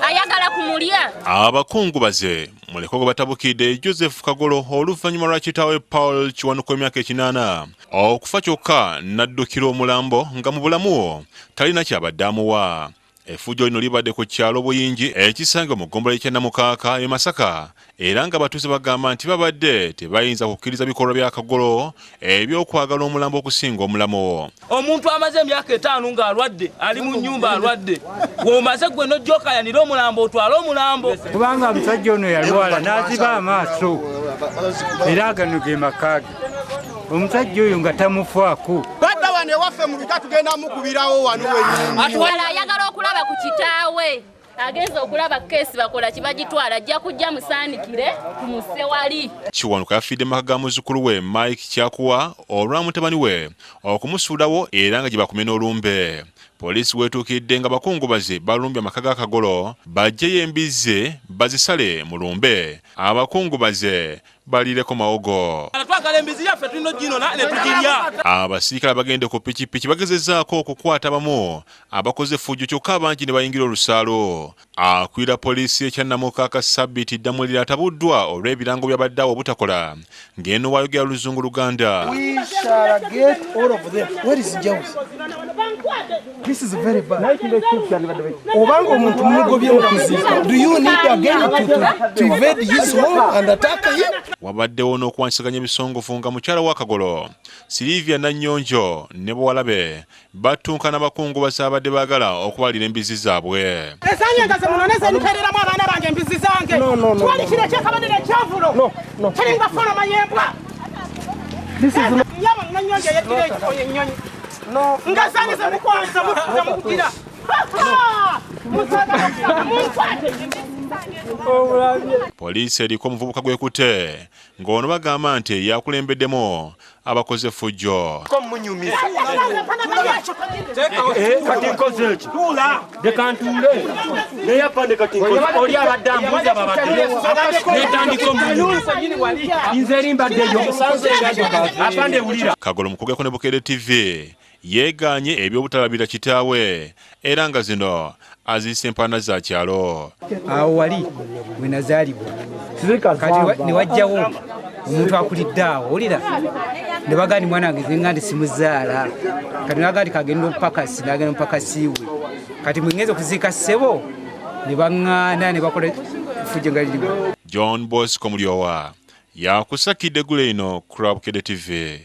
Ayagala kumulya. Abakungubaze muleko gwe batabukidde Joseph Kagolo oluvannyuma lwa kitaawe Paul Kiwanuka emyaka 80 okufa kyokka n'addukira omulambo nga mu bulamu talina ky'abadde amuwa. Effujjo lino libadde ku kyalo Buyingi ekisangibwa mu ggombolola y'e Kyannamukaaka e Masaka era ng'abatuuze bagamba nti babadde tebayinza kukkiriza bikolwa bya Kagolo eby'okwagala omulambo okusinga omulamu. Omuntu amaze emyaka 5 ng'alwadde, ali mu nnyumba alwadde, w'omaze gwe n'ojja okayanira omulambo otwale omulambo. Kubanga omusajja ono yalwala n'aziba amaaso era agano ge maka ge. Omusajja oyo nga tamufaako. Badda wano ewaffe mu lukya tugenda mukubirawo wano wennyini. Atwala ayagala okulaba ku kitaawe. Agenze okulaba keesi bakola kibagitwala ajja kujja musaanikire tumuse wali. Kiwanuka yafiiridde mu maka ga muzzukulu we Mike Kyakuwa olwa mutabani we okumusuulawo era nga gye bakumye n'olumbe. Poliisi weetuukiridde nga bakungubazi balumbye amaka ga Kagolo baggyeyo embizzi bazisale mu lumbe abakungubaze baliireko mawogo. Twagala embizi yaffe tulina oginona ne tugirya. Abasirikale abagende ku pikipiki bagezezzaako okukwata abamu abakoze effujjo kyokka abangi ne bayingira olusaalu. Akulira poliisi y'e Kyannamukaaka Sabiiti Ddamulira atabuddwa olw'ebirango by'abadde awo obutakola ng'eno waayogera Luzungu Luganda. We shall get all of them. Where is James? This is very bad. Obanga omuntu mugobye mu kuziika. Do you need again to invade his home and attack him? Wabaddewo n'okuwanyisiganya ebisongovu nga mukyala wa Kagolo, Sylvia Nannyonjo ne bawala be battunka n'abakungubazi abadde baagala okubalira embizzi zaabwe. Esanye nga ze munone ze ntereramu abaana bange embizzi zange. Twali kino ekyakabonero ekyavulo. Kiringa foloma y'embwa. Nyabo Nannyonjo yeddira ennyonyi. Nga zange ze mukwanza mukugira. Poliisi eriko omuvubuka gw'ekutte ng'ono bagamba nti yakulembeddemu abakoze effujjo. Kati nkoze eki? Leka ntuule. Naye afande kati nkoze. Oli abadde ambuuza babadde. Netandika omunyumiza. Nze eri mbaddeyo. Afande wulira. Kagolo mu kwogerako ne Bukedde TV yeegaanye eby'obutalabira kitaawe era nga zino aziyise empaana za kyalo. Awo wali we nazaalibwa. Kati ne wajjawo omuntu akulidde awo, owulira? Ne bagamba nti mwana wange nze nga ndi simuzaala. Kati ne bagamba nti kagenda omupakasi, n'agenda omupakasi we. Kati mwe ngenze okuziika ssebo, ne baŋŋaana ne bakola effujjo nga liriwo. John Bosco Mulyowa yakusakidde eggulo eno ku lwa Bukedde TV.